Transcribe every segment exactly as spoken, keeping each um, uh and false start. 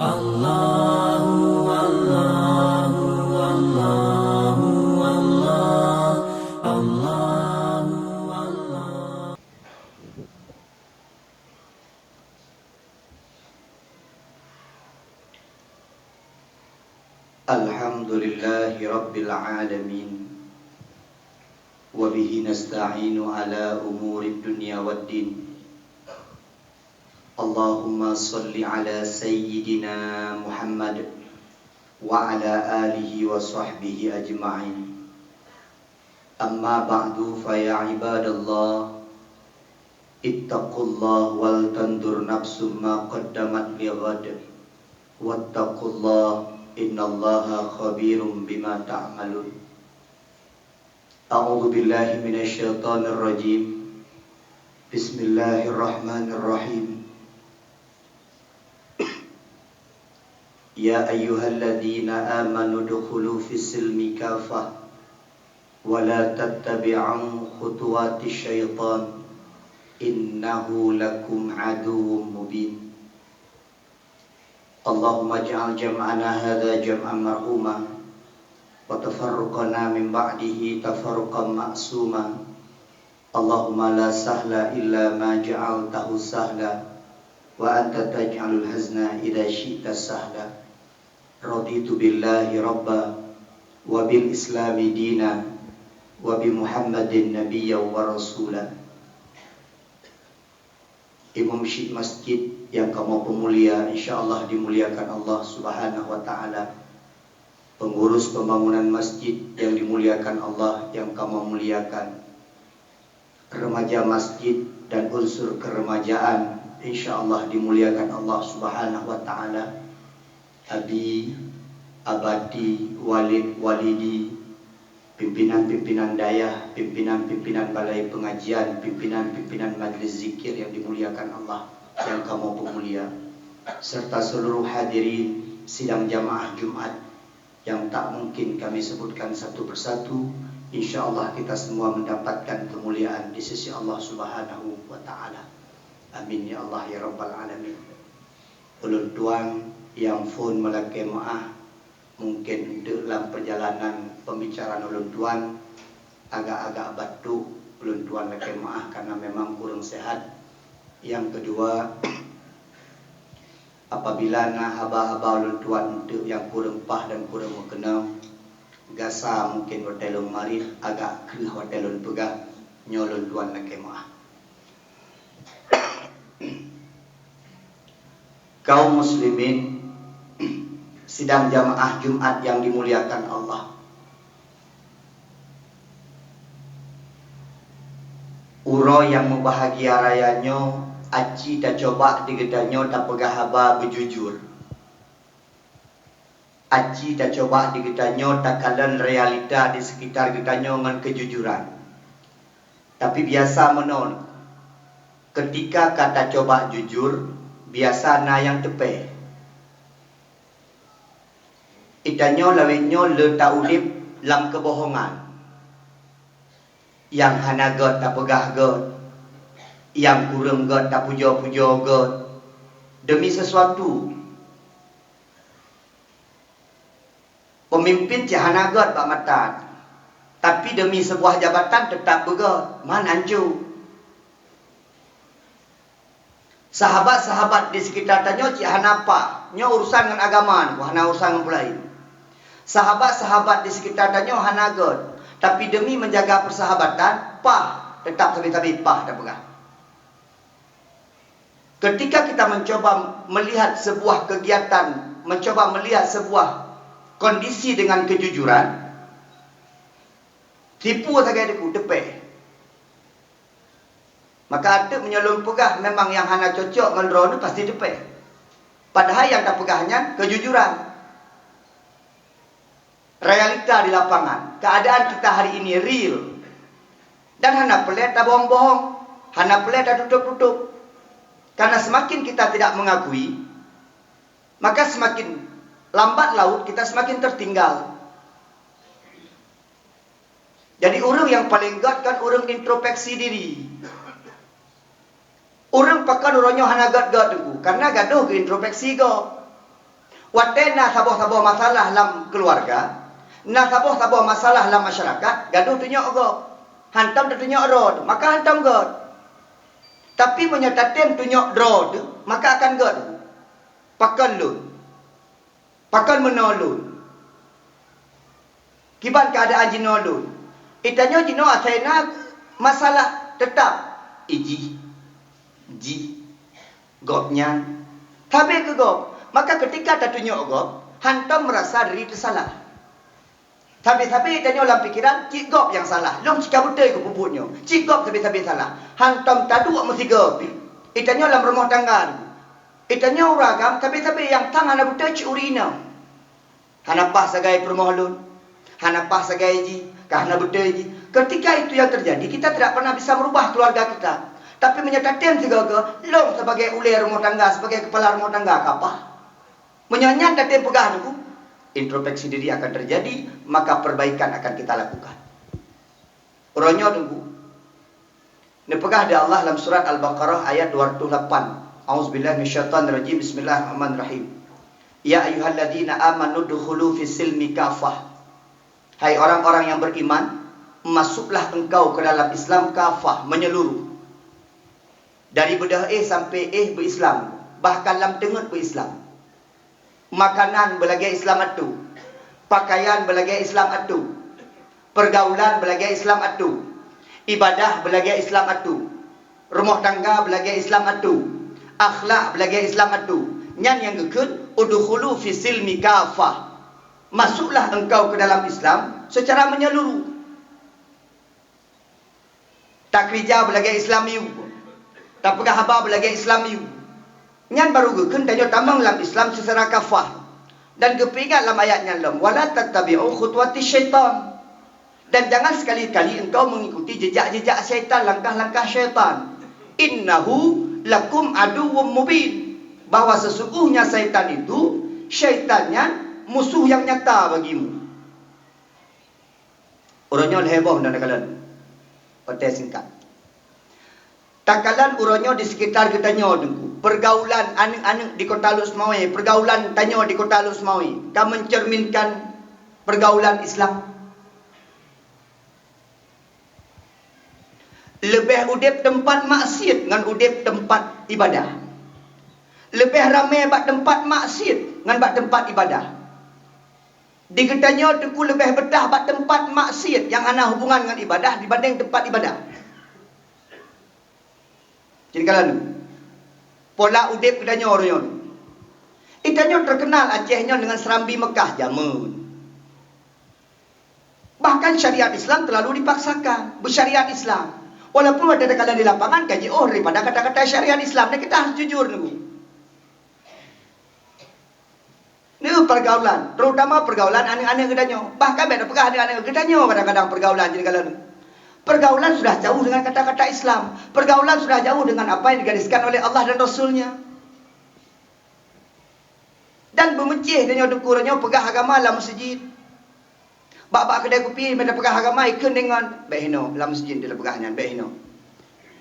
Allahu, Allahu, Allahu, Allah, Allahu, Allah. Alhamdulillahi Rabbil Alamin. Wa bihi nasta'inu ala umurid dunya waddin. Allahumma salli ala Sayyidina Muhammad wa ala alihi wa sahbihi ajma'in. Amma ba'du, fa ya ibadallah, ittaqullah wal tanzur nafsum ma qaddamat lighad. Wattaqullah, innallaha khabirum bima ta'malun. A'udzu billahi minasy syaithanir rajim. Bismillahirrahmanirrahim. Ya ayyuhalladzina amanu dukhulu fis silmi kafah wa la tattabi'u khutuwatisy syaitan, innahu lakum aduwwum mubin. Allahumma ij'al jam'ana hadza jam'an marhuma, wa tafarruqana min ba'dihi tafarruqan ma'suma. Allahumma la sahla illa ma ja'altahu sahla, wa anta taj'alul hazna idza syi'ta sahla. Raditu billahi rabba, wa bil islami dina, wa bi Muhammadin nabiyya wa rasula. Imum syik masjid nyang kamoe peumulia, insya Allah dimuliakan Allah Subhanahu wa Ta'ala. Pengurus pembangunan masjid nyang dimuliakan Allah, nyang kamoe muliakan. Remaja masjid dan unsur keremajaan, insya Allah dimuliakan Allah Subhanahu wa Ta'ala. Abi, abati, walid, walidi, pimpinan-pimpinan dayah, pimpinan-pimpinan balai pengajian, pimpinan-pimpinan majlis zikir yang dimuliakan Allah, yang kamoe peumulia, serta seluruh hadirin sidang jamaah Jumat yang tak mungkin kami sebutkan satu persatu. Insya Allah kita semua mendapatkan kemuliaan di sisi Allah Subhanahu wa Ta'ala. Amin ya Allah ya Rabbal Alamin. Ulôn tuan nyang phôn meulakée meuáh, mungken eunteuk lam peurjalanan peubicaraan ulôn tuan agak-agak batuk, ulôn tuan lakée meuáh karna memang kureueng seuhat. Nyang keudua, apabila na haba-haba ulôn tuan eunteuk nyang kureueng paih dan kureueng meukeunong, gasa mungken watée lôn marit agak kreueh watée lôn peugah, nyoe ulôn tuan lakée meuáh. Kaum muslimin, sidang jamaah Jumat yang dimuliakan Allah. Uroe nyang meubahagia raya nyoe, aci tacoba di geutanyoe tapeugah haba beujujur. Aci tacoba di geutanyoe takalon realita di sekitar geutanyoe ngon keujujuran. Tapi biasa meunoe, keutika ka tacoba jujur, biasa na nyang teupée. Geutanyoe lawét nyoe le taudeb lam keubohongan. Nyang hana gét tapeugah gét, nyang kureueng gét tapujoe-pujoe gét, deumi sesuatu. Peumimpén cit hana gét bak mata, tapi deumi seubuah jabatan teutab beugét, man anco. Sahabat-sahabat di seukita tanyoe cit hana paih, nyoe urusan ngon agama, hana urusan ngon peue laén. Sahabat-sahabat di seukita tanyoe hana gét, tapi deumi meujaga peusahabatan, paih, teutab sabe-sabe paih tapeugah. Ketika kita mencoba melihat sebuah kegiatan, mencoba melihat sebuah kondisi dengan kejujuran, tipu sagai deku, teupée. Maka ateueh meunyoe lôn peugah memang nyang hana cocok ngon droeneuh pasti teupée. Padahai nyang tapeugah nyan kejujuran. Realita di lapangan, keadaan kita hari ini real. Dan hana peureulée tabohong-bohong, hana peureulée tatutup-tutup. Karena semakin kita tidak mengakui, maka semakin lambat laun kita semakin tertinggal. Jadi ureuëng nyang paleng gét kan ureuëng introspeksi diri. Ureuëng pakon uroe nyoe hana gét-gét teungku, karena gadôh geuintrospeksi gob. Watée na saboh-saboh masalah lam keuluwarga, na saboh-saboh masalah lam masyarakat, gadoh tunyok gob. Hantom tatunyok droe, maka hantom göt. Tapi meunyoe tatem tunyok droe teuh, maka akan göt. Pakon lôn? Pakon meunoe lôn? Kiban keuadaan jinoe lôn? Geutanyoe jinoe asai na masalah, teutap ijih, jih, gobnyan, sabe keu gob. Maka keutika tatunyok gob, hantom meurasa diri teusalah. Sabe-sabe tanyoe lam pikeran, cit gob nyang salah. Lôn cit ka beutôi keu peubuet nyoe. Cit gob sabe-sabe salah. Hantom taduek meusigoe pih. Geutanyoe lam rumoh tangga. Geutanyoe ureueng agam, sabe-sabe nyang tan hana beutôi cit ureueng inong. Hana paih sagai peurumoh lôn. Hana paih sagai jih. Ka hana beutôi jih. Ketika itu yang terjadi, kita tidak pernah bisa merubah keluarga kita. Tapi meunyoe tatem sigoe-goe, lôn sebagai ulée rumoh tangga, sebagai kepala rumoh tangga, ka paih. Meunyoe nyan tatem peugah Teungku, introspeksi diri akan terjadi, maka perbaikan akan kita lakukan. Uroe nyoe Teungku, neupeugah di Allah lam surat Al-Baqarah ayat dua ratus lapan. A'udzubillahi minasyaitonirrajim. Bismillahirrahmanirrahim. Ya ayyuhalladzina amanu dkhulu fis silmi kafah. Hai orang-orang yang beriman, masuklah engkau ke dalam Islam kafah, menyeluruh. Dari beudôh éh sampai éh beuislam, bahkan lam teungeut beuislam. Makanan beulagée Islam atu, pakaian beulagée Islam atu, pergaulan beulagée Islam atu, ibadah beulagée Islam atu, rumoh tangga beulagée Islam atu, akhlak beulagée Islam atu. Nyan nyang geukheun udkhulu fi silmi kafah. Masuklah engkau ke dalam Islam secara menyeluruh. Takeurija beulagée Islam yue, tapeugah haba beulagée Islam yue. Nyan barô geukheun tanyoe tamong lam Islam secara kafah. Dan geupeuingat lam ayat nyan lom, "Wala tattabi'u khutuwati syaitan." Dan jangan sekali-kali engkau mengikuti jejak-jejak syaitan, langkah-langkah syaitan. "Innahu lakum aduwwum mubin." Bahwa sesungguhnya syaitan itu, syaitan nyan musuh yang nyata bagimu. Uroe nyoe lhée boh na takalon. Watée singkat. Takalon uroe nyoe di sekitar geutanyoe Teungku. Pergaulan aneuëk-aneuëk di Kota Lhokseumawe, pergaulan tanyoe di Kota Lhokseumawe ka mencerminkan pergaulan Islam. Leubeh udeb teumpat maksiet ngon udeb teumpat ibadah. Leubeh ramé bak teumpat maksiet ngon bak teumpat ibadah. Di geutanyoe Teungku leubeh beutah bak teumpat maksiet nyang hana hubungan ngon ibadah dibandeng teumpat ibadah. Jadi kalon pola udeb geutanyoe uroe nyoe. Geutanyoe terkenal Aceh nyoe dengan serambi Mekah jameun. Bahkan syariat Islam terlalu dipaksakan, bersyariat Islam. Walaupun ada takalon di lapangan ka jiôh daripada kata-kata syariat Islam, dan kita harus jujur Teungku. Nyoe pergaulan, terutama pergaulan aneuëk-aneuëk geutanyoe. Bahkan bék tapeugah aneuëk-aneuëk geutanyoe, kadang-kadang pergaulan jadi kalau pergaulan sudah jauh dengan kata-kata Islam. Pergaulan sudah jauh dengan apa yang digariskan oleh Allah dan Rasul-Nya. Dan beumeucéh tanyoe Teungku, tanyoe peugah agama lam meuseujid. Bak-bak keudai kupi, meunyoe peugah agama, ikheun deungon, bék hinoe, lam meuseujid tapeugah nyan, bék hinoe.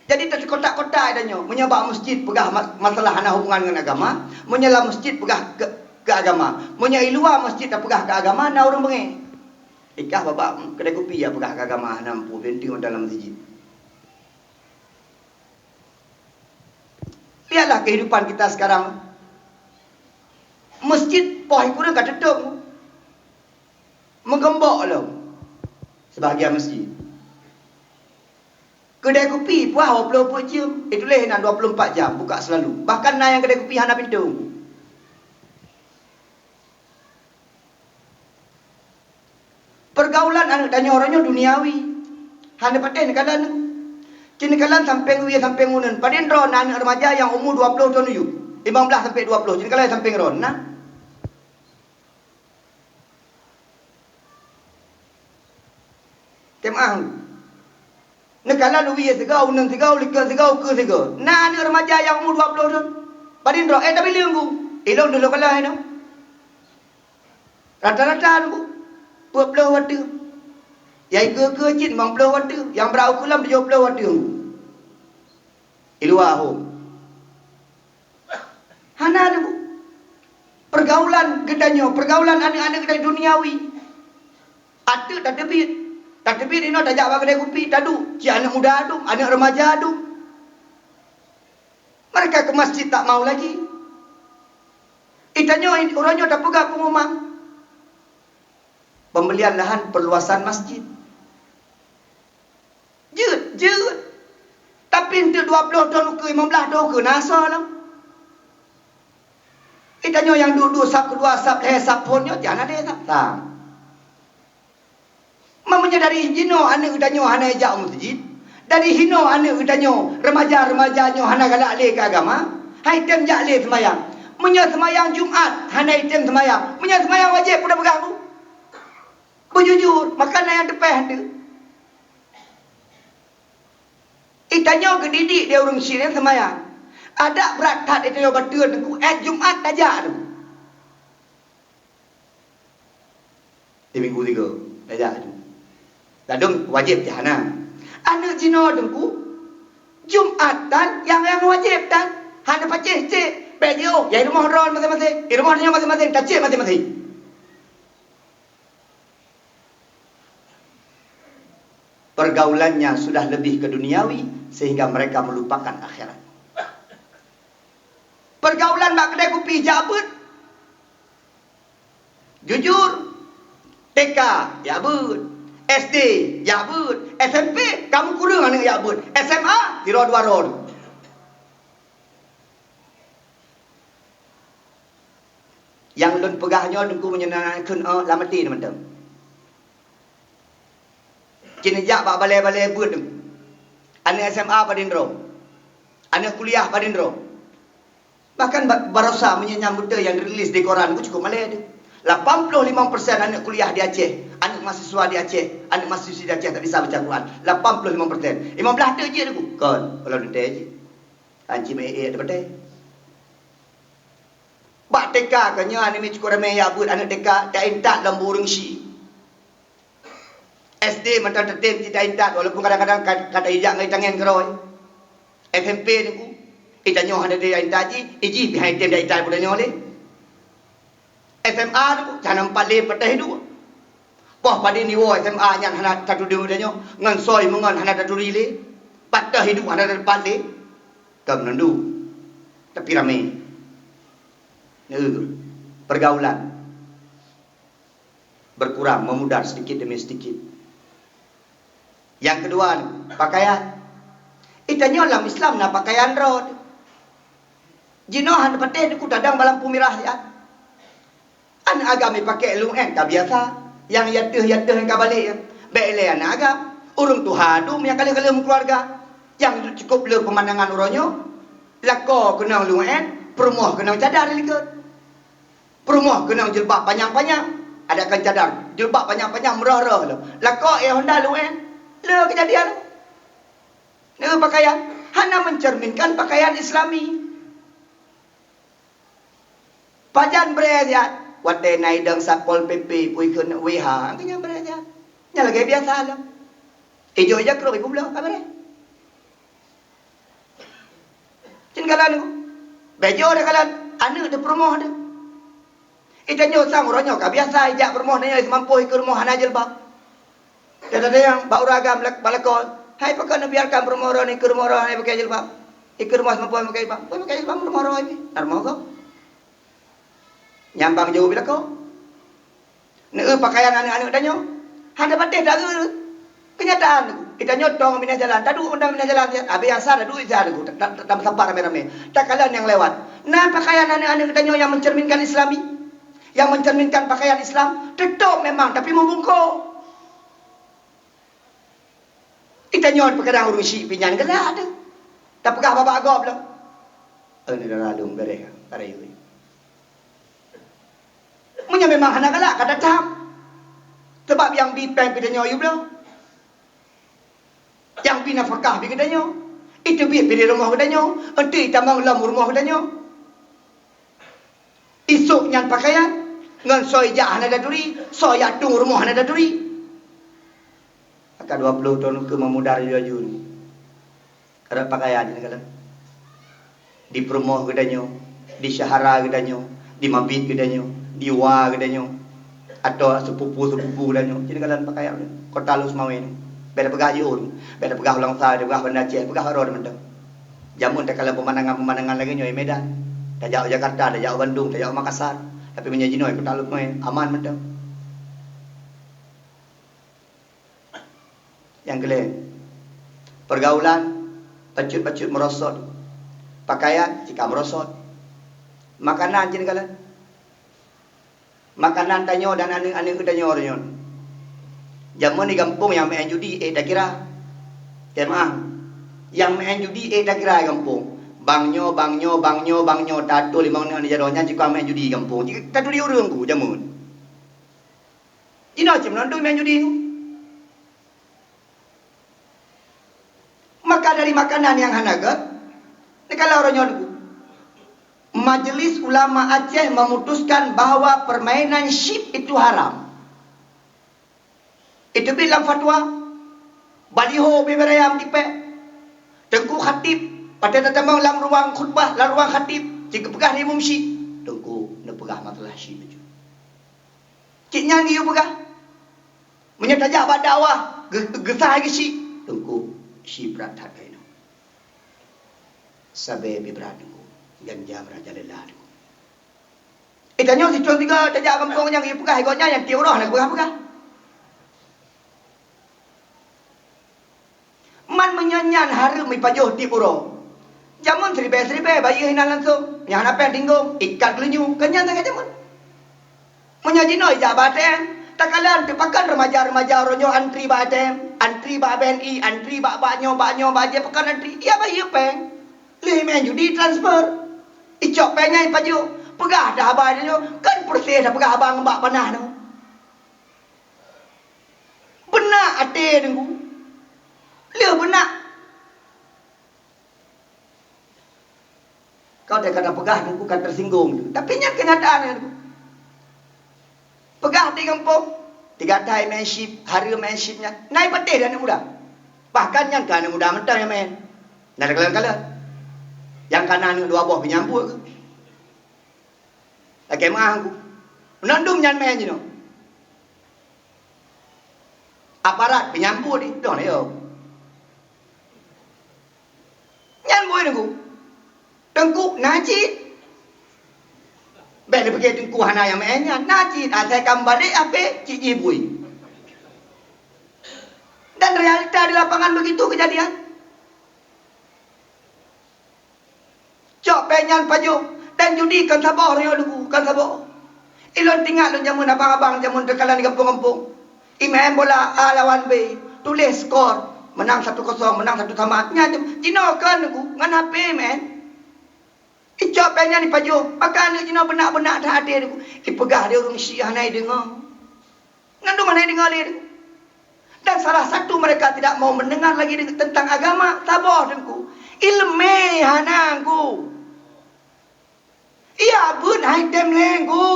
Jadi, teukotak-kotak tanyoe, meunyoe bak meuseujid peugah ma-, masalah hana hubungan ngon agama, meunyoe lam meuseujid peugah keu, keu agama, meunyoe i luwa meuseujid tapeugah keu agama, na ureuëng beungéh. Ikah bak-bak keudai kupi ya peugah keu agama, hana mampu, beunteng dalam meuseujid. Lihatlah kehidupan kita sekarang. Meuseujid poh kureueng ka tutup. Meugeumbok lom sebahagian meuseujid. Keudai kupi poh dua ploh peuet jeuem, itulah na dua puluh empat jam buka selalu. Bahkan na nyang keudai kupi hana pintoe. Pergaulan aneuëk tanyoe uroe nyoe duniawi. Hana patéh neukalon. Ci neukalon sampéng wie sampéng uneun. Padum droe na aneuëk remaja nyang umu dua ploh thon u yup, lima belas sampai dua puluh, ci neukalon sampéng droe na. Teumahu. Neukalon wie sigoe, uneun sigoe, likot sigoe, ukeue sigoe. Na aneuëk remaja nyang umu dua ploh thon. Padum droe, eh, tapi leunggu. Ilong dulu kalah inoe. Rata-rata Teungku, peuet ploh watèe. Nyang ikeue-keue cit limong ploh watèe, nyang brat ukeue lom tujoh ploh watèe. Iluwa hom. Hana Teungku. Pergaulan Pergaulan geutanyoe, pergaulan aneuk-aneuk geutanyoe duniawi. Ateueh tateubiet. Tateubiet inoe tajak bak keudè kupi, taduek. Cit aneuk muda dum, aneuk remaja dum. Mereka ke masjid tak mau lagi. Geutanyoe uroe nyoe tapeugah pengumuman. Pembelian lahan perluasan masjid. Jeuet, jeuet. Tapi eunteuk dua ploh thon ukeue, limong blaih thon ukeue, na asoe lom. Geutanyoe nyang duek-duek sab keudua, sab lhèe, sab phon nyoe, jan adé sab. Meunyoe dari jinoe aneuk geutanyoe hana jak u meuseujid, dari jinoe aneuk geutanyoe, remaja-remaja nyoe hana galak lé keu agama, han item jak lé seumayang. Meunyoe seumayang Jumat hana item seumayang, meunyoe seumayang wajéb, peue tapeugah ku? Beujujur, maka na nyang teupèh teuh. Geutanyoe geudidik di ureueng syiek seumayang. Adak brat that geutanyoe bateue teungku, eh, Jumat tajak teungku. Di minggu tiga, tajak teungku. Ladôm wajéb jih hana. Aneuk jinoe teungku, Jumat tan nyang, nyang wajéb tan. Hana pacéh cék, bèk jiôh, ya i rumoh droe maséng-maséng, i rumoh nyoe maséng-maséng, tacék maséng-maséng. Pergaulannya sudah lebih ke duniawi sehingga mereka melupakan akhirat. Pergaulan bak keudè kupi jak beuet. Jujur, T K jak beuet, S D jak beuet, S M P kamoe kureueng aneuk jak beuet, S M A sidroe dua droe. Nyang lôn peugah nyoe teungku meunyoe na kheun, eh, lam até mantong. Cit neujak bak balèe-balèe beuet teungku. Aneuk S M A padum droe. Aneuk kuliah padum droe. Bahkan ba-, barosa meunyoe nyang beutôi nyang rilis di koran ku cukôp malèe teuh. Lapan ploh limong persen aneuk kuliah di Aceh, aneuk mahasiswa di Aceh, aneuk mahasiswa di Aceh tak bisa baca Quran. Lapan ploh limong persen. Limong blaih teuk jeuet teungku. Kon, kalau teuntèe jih. Anci meuék-ék teupeutèe. Bak T K ka nyoe aneuk miet cukôp ramé jak beuet aneuk T K, ta intat lom bu ureueng syiek. S D mantong tatem cit ta intat, walaupun kadang-kadang ka, ka ta ijak ngon tangen keudroe. S M P teungku, geutanyoe hana ta intat jih, ijih pih han item ta intat bunoe nyoe lé. S M A teungku, hana meupat lé, patéh duek. Poh padum jiwoe S M A nyan hana taturi geutanyoe, ngon soe meungon hana taturi lé, patéh duek hana tapat lé. Ka meununduk, tapi ramé. Neu, pergaulan berkurang, memudar sedikit demi sedikit. Nyang keudua, pakaian. Geutanyoe lam Islam na pakaian rot. Jinoe han patéh teungku tadong bak lampu mirah siat. Aneuk agam jipakèk lông-én ka biasa. Nyang yateuh-yateuh nyang ka balek, bèk ilèe aneuk agam. Ureueng tuha dum nyang ka lheueh-lheueh meukeuluwarga. Nyang cukôp le peumandangan uroe nyoe, lakoe keunong lông-én, peurumoh keunong cadar di likot. Peurumoh keunong jilbab panyang-panyang, adak kon cadar, jilbab panyang-panyang meurôh-rôh lom. Lakoe éh honda lông-én. Le keujadian. Neu pakaian hana mencerminkan pakaian Islami. Pajan bré siat, watèe na idong Satpol P P pui kheun W H, keu nyan bré siat. Nyan lagèe biasa lom. Ijok-ijok krok ipeubloe, ka bré. Cen kalon nyoe. Bèk jiôh teukalon, aneuk teuh peurumoh teuh. Geutanyoe sang uroe nyoe ka biasa ijak peurumoh, tanyoe seumampoh ikeue rumoh hana jilbab. Kadang-kadang bak ureueng agam lak-, bak lakoe, "Hai, pakon neubiarkan peurumoh droeneuh ikeue rumoh droe hana pakai jilbab? Ikeue rumoh seumampoh hana pakai jilbab." Peue pakai jilbab peurumoh droe nyoe? Na rumoh gob. Nyang bang jeuet bak lakoe. Neu pakaian aneuk-aneuk tanyoe. Hana patéh taeu. Keunyataan, geutanyoe tong binéh jalan, taduek mantong binéh jalan siat. Abéh nyang sa taduek siat, ta-, ta-, tameusapat ramé-ramé. Takalon nyang lewat. Na pakaian aneuk-aneuk geutanyoe nyang mencerminkan Islami? Nyang mencerminkan pakaian Islam? Teutap memang, tapi meubungkôk. Geutanyoe peukadang ureueng syiek pih nyan galak teuh. Tapeugah babah gob lom. Eh, ni dah lalu, beres, beres. Meunyoe memang hana galak, ka tatam. Sabab nyang bi péng pih tanyoe yue bloe. Nyang bi nafakah pih geutanyoe. Iteubiet pih di rumoh geutanyoe. Eunteuk itamong lom rumoh geutanyoe. Isôk nyan pakaian, ngon soe ijak hana taturi, soe ijak tueng rumoh hana taturi. Maka dua ploh thon keu meumudar laju-laju nyoe. Karab pakaian nyan kalon. Di peurumoh geutanyoe, di syahara geutanyoe, Di Mabit geutanyoe, di Wa geutanyoe, atau sepupu-sepupu geutanyoe, ci neukalon pakaian. Kota Lhokseumawe nyoe. Bék tapeugah jiôh, bék tapeugah Ulang Saha, tapeugah Banda Aceh, peugah rot mantong. Jameun takalon peumandangan-peumandangan lagée nyoe i Medan. Tajak u Jakarta, tajak u Bandung, tajak u Makassar. Tapi meunyoe jinoe Kota Lhokseumawe, aman mantong. Nyang keulhèe, peurgaulan bacut-bacut meurosot, pakaian cika meurosot, makanan ci neukalon. Makanan tanyoe dan aneuëk-aneuëk geutanyoe nyoe. Jameun di gampông nyang meu'en judi ék takira. Teumaah, nyang meu'en judi ék takira di gampông. Bang nyoe, bang nyoe, bang nyoe, bang nyoe, taturi limong nyoe di jaroe nyan cukôp meu'en judi di gampông. Taturi ureuëng ku jameun. Jinoe cit meunan dum nyang judi. Maka dari makanan nyang hana gét, neukalon uroe nyoe teungku. Majelis Ulama Aceh memutuskan bahwa permainan chip itu haram. Itu bit lam fatwa. Baliho bibirayam dipek. Teungku Khatib, patéh tatamong lam ruang khutbah, lam ruang khatib, jeuet geupeugah lé imum chip. Teungku neupeugah masalah chip bacut. Cit nyan geuyue peugah. Meunyoe tajak bak dakwah, geu-, geusa geuchip. Teungku, chip brat that keunoe. Sabe pih brat teungku. Ganja merajalela teungku. Eh, tanyoe sithon sigoe tajak gampông nyang geuyue peugah, gobnyan nyang tiep uroe hana geupeugah-peugah. Man meunyoe nyan hareuem ipajoh tiep uroe. Jameun siribèe-siribèe bayeue inan langsông, nyang hana péng tinggong, ikat geulinyueng, kan nyan sagai jameun. Meunyoe jinoe ijak bak A T M, takalon teupakon remaja-remaja uroe nyoe antri bak A T M, antri bak B N I, antri bak, bak nyoe, bak nyoe, bak jih pakon antri, ijak bayeue péng. Lheueh meu'en judi transfer. Icok péng nyan ipajoh, peugah dah haba nyoe, kan peureséh tapeugah haba ngon bak panah nyoe. Beunak até teungku. Lheueh beunak. Kau teuka tapeugah teungku ka teusinggung teungku. Tapi nyan keunyataan nyan teungku. Peugah di gampông, tiga thai meu'en chip, hareuem meu'en chip nyan. Na ipatéh di aneuëk muda. Bahkan nyan keu aneuëk muda mantong nyang meu'en. Na takalon-kalon. Nyang ka na aneuëk dua boh pih nyan buet keuh. Lakée meu'ah teungku. Meunan dum nyan meu'en jinoe. Aparat pih nyan buet di, dong yo. Nyan buet teungku. Teungku na cit. Bék neupiké teungku hana nyang meu'en nyan. Na cit, asai ka meubalek H P, cit jih bui. Dan realita di lapangan begitu kejadian. Cok péng nyan pajoh, dan judi kon saboh nyoe teungku, kon saboh. Ilôn teuingat lôn jameun abang-abang jameun teukalon di gampông-gampông. Imeu'en bola A lawan B, tuléh skor, meunang satu kosong, meunang satu sama. Nyan jinoe kon teungku, ngon H P meu'en. Icok péng nyan ipajoh, maka aneuëk jinoe beunak-beunak that até teungku. Ipeugah lé ureuëng syiek hana ideungoe. Ngon dum hana ideungoe lé teungku. Dan salah satu mereka tidak mau mendengar lagi tentang agama, saboh teungku. Ileumé hana teungku. Iya beuet hai tem lé teungku.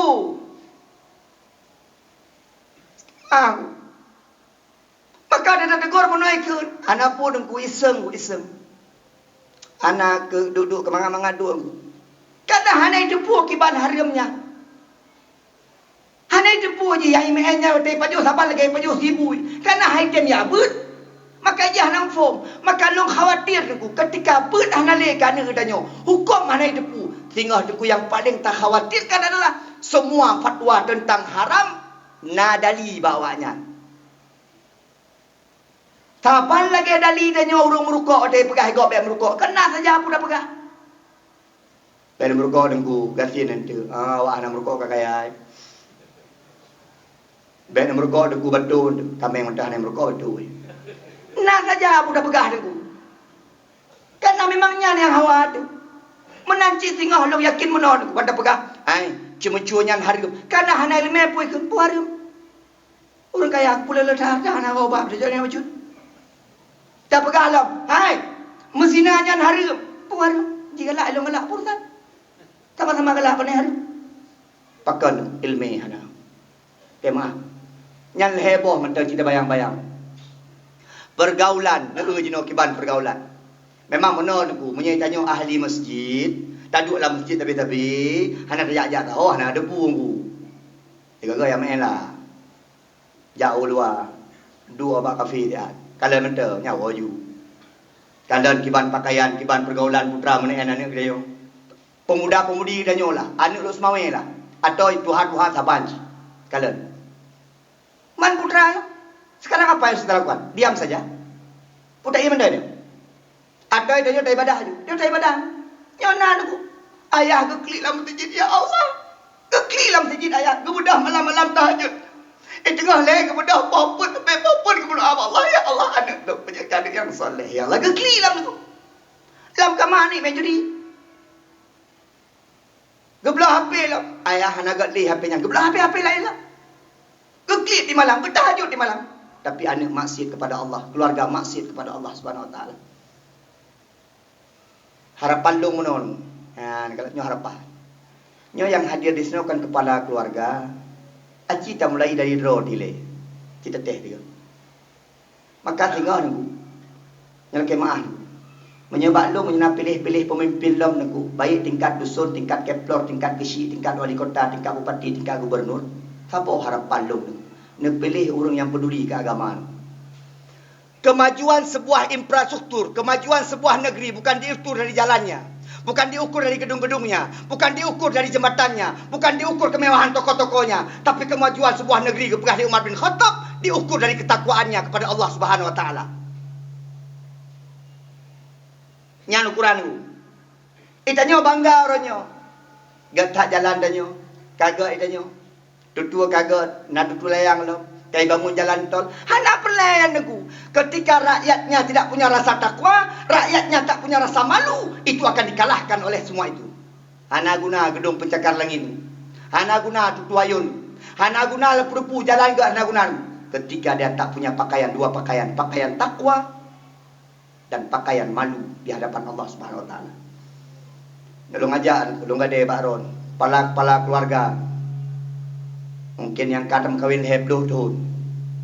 Ah. Maka dia tegur bunoe kheun, hana peue teungku, iseng, iseng. Hana keu duek-duek keu mangat-mangat duek. Kadang hana iteupeue kiban hareuem nyan. Hana iteupeue jih nyang imeu'en nyan watée ipajoh saban lagée ipajoh sibui. Kana hai tem ya beuet. Maka jih hana muphom. Maka lôn khawatir teungku, ketika beuet hana lé keu aneuëk geutanyoe, huköm hana iteupeue. Singoh teungku nyang paleng takhawatirkan adalah semua fatwa tentang haram na dali bak awaknyan. Saban lagée dali tanyoe ureuëng meurukok watée peugah gob bék meurukok, kan na saja peue tapeugah. Bék meurukok teungku, gasien enteuk. Ah, awak hana meurukok ka kaya. Bék meurukok teungku, bateue enteuk, kaméng mantong hana meurukok bateue. Na saja peue tapeugah teungku. Karena memang nyan nyang hawa teuh. Meunan cit singoh lôn yakin meunoe teungku, ban tapeugah, hai, ceumeucue nyan hareuem. Karena hana ileumé peue kheun peue hareuem. Ureuëng kaya peuleuleueh that-that hana gobak teujoe nyang bacut. Tapeugah lom, hai, meuzina nyan hareuem. Peue hareuem? Jigalak ilôn galak peue urusan. Sama-sama galak pane hareuem. Pakon ileumé hana. Teumaah. Nyan lhée boh mantong cit tabayang-bayang. Peurgaulan, neueu jinoe kiban peurgaulan. Memang meunoe teungku, meunyoe tanyoe ahli masjid, Taduek lam masjid tabi-tabi, hana tajak-jak taho, hana debu ngku. Sigoe-goe nyang meu'en lah. Jak u luwa, duek bak kafe siat. Kalon mantong, nyawa ju. Kalon kiban pakaian, kiban peurgaulan putra meu'en aneuk geutanyoe. Peumuda-peumudi geutanyoe lah, aneuk lôn seumawé lah. Atoi tuha-tuha saban cit. Kalon. Man putra nyoe, sekarang apa yang saudara lakukan? Diam saja. Putra ié mandai nyoe. Atoi tanyoe taibadah aju. Nyoe taibadah. Nyoe na nunggu. Ayah geuklik lam masjid, "Ya Allah." Geuklik lam masjid ayah. Geubeudôh malam-malam tahajud. Eh, teungoh lé geubeudôh, poh peuet, sampai poh peuet geubeudôh, "Ya Allah, ya Allah, aneuk tu menjadi aneuk yang saleh, ya Allah." Geuklik lam tu. Lam kama ni main judi. Geubloe H P lom. Ayah hana gét lé H P nyan. Geubloe H P, H P laén lom. Geuklik di malam, geutahajud di malam. Tapi aneuk maksiat kepada Allah, keluarga maksiat kepada Allah Subhanahu Wa Taala. Harapan lôn meunoe, ha, nyoe harapan. Nyoe nyang hadir di sinoe kan kepala keluarga. Aci tamulai dari droe dilée. Ci teutéh tiga. Maka singoh nunggu. Nyan lakée meu'ah nunggu. Meunyoe bak lôn, meunyoe na piléh-piléh peumimpén lom nunggu, baik tingkat dusun, tingkat keplor, tingkat geuchik, tingkat wali kota, tingkat bupati, tingkat gubernur, saboh harapan lôn nunggu. Neupiléh ureuëng nyang peuduli keu agama nunggu. Kemajuan sebuah infrastruktur, kemajuan sebuah negeri bukan diukur dari jalannya, bukan diukur dari gedung-gedungnya, bukan diukur dari jembatannya, bukan diukur kemewahan toko-tokonya, tapi kemajuan sebuah negeri geupeugah lé Umar bin Khattab diukur dari ketakwaannya kepada Allah Subhanahu Wa Taala. Nyan ukuran nunggu. Itanyoe bangga uroe nyoe. Gét that jalan tanyoe. Ka gét itanyoe. Tutue ka gét, na tutue layang lom. Ka ibangun jalan tol. Hana peureulée nyan nunggu. Ketika rakyatnya tidak punya rasa takwa, rakyatnya tak punya rasa malu, itu akan dikalahkan oleh semua itu. Hana guna gedung pencakar langit. Hana guna tutue ayôn. Hana guna leupeu-leupeu jalan gét, hana guna. Ketika dia tak punya pakaian, dua pakaian, pakaian takwa dan pakaian malu di hadapan Allah Subhanahu Wa Taala. Ulôn ajak, ulôn gadée bak droe, kepala-kepala keluarga. Mungkin nyang ka tameukawen lhée ploh thon,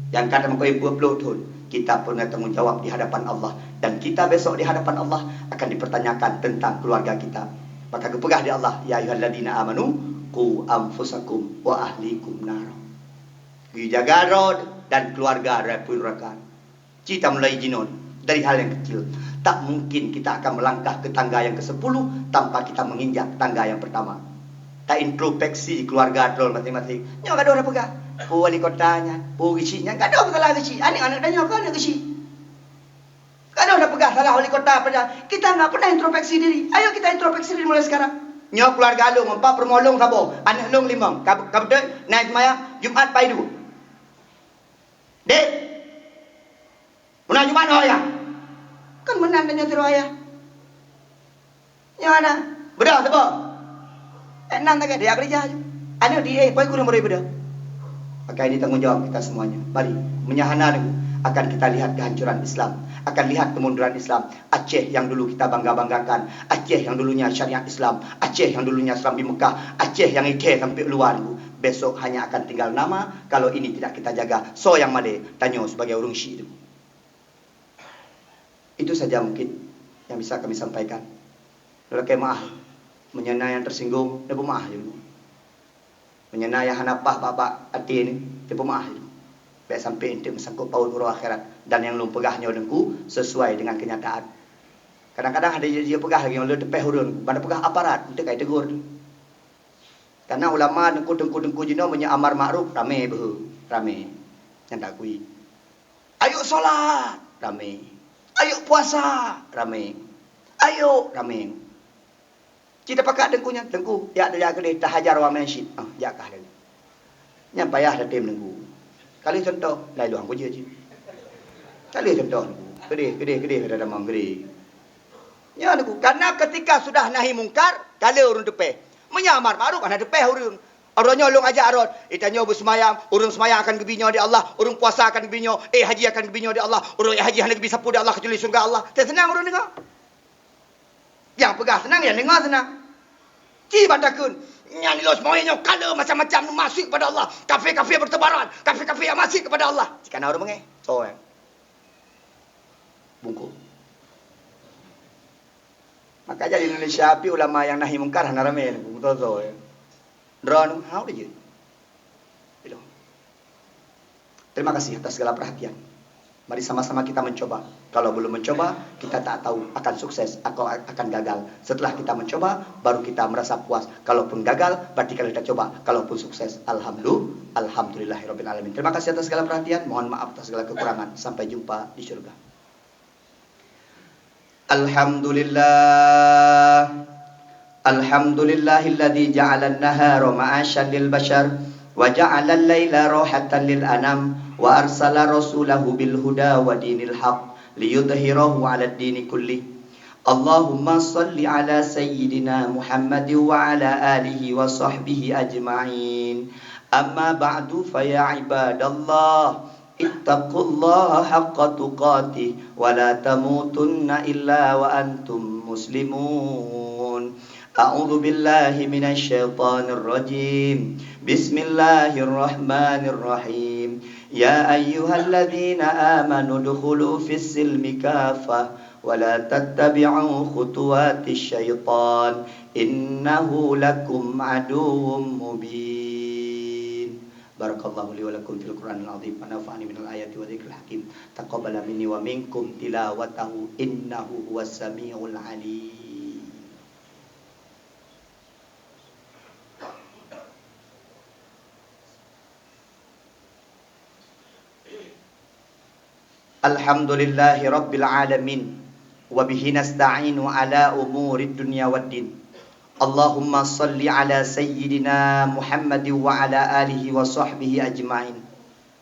nyang ka tameukawen peuet ploh thon, kita punya tanggung jawab di hadapan Allah. Dan kita besok di hadapan Allah akan dipertanyakan tentang keluarga kita. Maka geupeugah lé Allah, "Ya ayyuhalladzina amanu, qu anfusakum wa ahlikum nara." Geujaga droe dan keluarga dari api neraka. Ci tamulai jinoe dari hal yang kecil. Tak mungkin kita akan melangkah ke tangga yang kesepuluh tanpa kita menginjak tangga yang pertama. Ta introspeksi keluarga droe maséng-maséng. Nyoe gadôh na peugah, "Peue wali kota nyan, peue geuchik nyan." Gadôh salah geuchik. Aneuk-aneuk tanyoe kon aneuk geuchik. Gadôh na peugah salah wali kota pada. Kita nggak pernah introspeksi diri. Ayo kita introspeksi diri mulai sekarang. Nyoe keluarga lôn, empat peurumoh lôn saboh, aneuk lôn limong. Ka, ka beutôi, na seumayang Jumat pai dua. Dek, meunan Jumat nyoe ayah. Kan meunan tanyoe sidroe ayah. Nyoe na, beudôh saboh. Eh, nan lagée dia kerja. Aneuk di eh, poi kureueng beri beudôh. Maka ini tanggung jawab kita semuanya. Mari, meunyoe hana nunggu, akan kita lihat kehancuran Islam, akan lihat kemunduran Islam. Aceh yang dulu kita bangga-banggakan, Aceh yang dulunya syariat Islam, Aceh yang dulunya serambi Mekah, Aceh yang ikhlas sampai luar nunggu, besok hanya akan tinggal nama kalau ini tidak kita jaga. Soe nyang malée, tanyoe sebagai ureuëng syiek nunggu. Itu saja mungkin yang bisa kami sampaikan. Lakée meu'ah, meunyoe na nyang tersinggung, neupeumaah lé ulôn. Meunyoe na nyang hana paih bak-bak até nyoe, neupeumaah lé ulôn. Bék sampai eunteuk meusangkot paut uroe akhirat. Dan nyang lôn peugah nyoe Teungku sesuai dengan kenyataan. Kadang-kadang ada jih peugah lagée nyoe, lôn teupéh ureuëng, ban peugah aparat, eunteuk ka jitegur. Karena ulama teungku-teungku jinoe meunyoe amar makruf, ramé beuhe, ramé. Nyan takui. "Ayo salat," ramé. "Ayo puasa," ramé. "Ayo," ramé. Ci tapakat teungku nyan, "Teungku, jak tajak keudeh, tahajar wa main syit." Ah, jak kah lagée. Nyan payah tatem teungku. Kali contoh, lai luang kujeuet cit. Kali contoh teungku. Keudeh, keudeh, keudeh, kata tamong keudeh. Nyan teungku, karena ketika sudah nahi mungkar, kala ureuëng teupéh. Meunyoe amar makruf, hana teupéh ureuëng. Uroe nyoe lôn ajak rot, itanyoe beuseumayang, ureuëng seumayang akan geubi nyoe di Allah, ureuëng puasa akan geubi nyoe, eh haji akan geubi nyoe di Allah, ureuëng eh haji hana geubi sapeue di Allah kecuali syurga Allah. Teuh seunang ureuëng deungoe. Nyang peugah seunang, nyang deungoe seunang. Ci ban takheun, nyan ilôn seumawé nyoe kala macam-macam maksiet kepada Allah, kafé-kafé bertebaran, kafé-kafé yang maksiet kepada Allah. Ci kana ureuëng beungéh, soe? Bungkôh. Maka jadi Indonesia pih ulama nyang nahi mungkar hana ramé, beutôi-beutôi. Droeneuh hana jeuet. Itu. Terima kasih atas segala perhatian. Mari sama-sama kita mencoba. Kalau belum mencoba, kita tak tahu akan sukses atau akan gagal. Setelah kita mencoba, baru kita merasa puas. Kalaupun gagal, berarti kalau kita coba. Kalaupun sukses, alhamdulillah, alhamdulillahirabbil alamin. Terima kasih atas segala perhatian. Mohon maaf atas segala kekurangan. Sampai jumpa di syurga. Alhamdulillah. Alhamdulillahilladzi ja'alan nahara ma'asyan lil basyar, wa ja'alal laila rahatan lil anam, wa arsala rasulahu bil huda wa dinil haq, liyudhhirahu 'alad dini kullih. Allahumma shalli 'ala sayyidina Muhammadin wa 'ala alihi wa sahbihi ajma'in. Amma ba'du, fa ya ibadallah, ittaqullaha haqqa tuqatih wa la tamutunna illa wa antum muslimun. A'udzu billahi minasy syaithanir rajim. Bismillahirrahmanirrahim. Ya ayyuhalladzina amanu udkhulu fis silmi kaffah wa la tattabi'u khutuwatisy syaitan, innahu lakum aduwwum mubin. Barakallahu li wa lakum fil Qur'anil azim, wa nafa'ani minal ayati wa dzikril hakim. Taqabbala minni wa minkum tilawatahu, innahu huwas samiul alim. Alhamdulillahi rabbil alamin, wa bihi nasta'inu ala umurid dunya waddin. Allahumma shalli ala sayyidina Muhammadin wa ala alihi wa sahbihi ajma'in.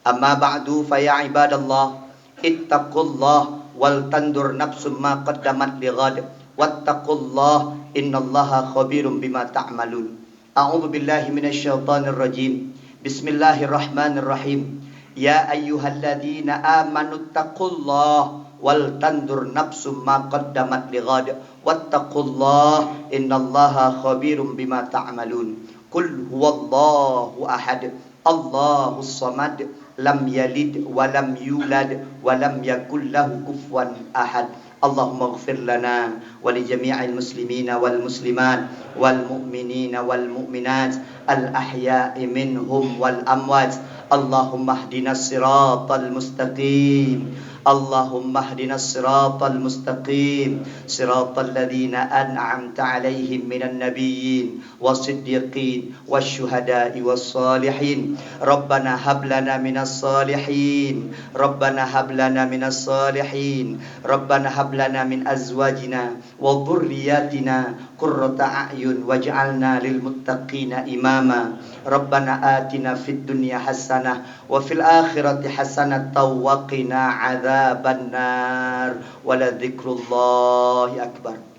Amma ba'du, fa ya ibadallah, ittaqullah wal tandur nafsum ma qaddamat lighad, wattaqullah, innallaha khabirum bima ta'malun. A'udzu billahi minasy syaithanir rajim. Bismillahirrahmanirrahim. Ya ayyuhalladzina amanu taqullaha wal tandur nafsum ma qaddamat lighad, wattaqullah, innallaha khabirum bima ta'malun. Qul huwallahu ahad, Allahus samad, lam yalid wa lam yulad wa lam yakul lahu kufuwan ahad. Allahumma ighfir lana wa li jami'il muslimina wal muslimat wal mu'minina wal mu'minat al ahya'i minhum wal amwat. Allahumma hdina siratal mustaqim. Allahumma hdina siratal mustaqim. Siratal ladzina an'amta 'alaihim minan nabiyyin was siddiqin wasyuhada'i wassalihin. Rabbana hab lana minas salihin. Rabbana hab lana minas salihin. Rabbana hab lana min azwajina wa dzurriyyatina qurrata a'yun waj'alna lil muttaqina imama. Rabbana atina fid dunya hasanah wa fil akhirati hasanatan wa qina adzabannar. Wa la dzikrullahi akbar.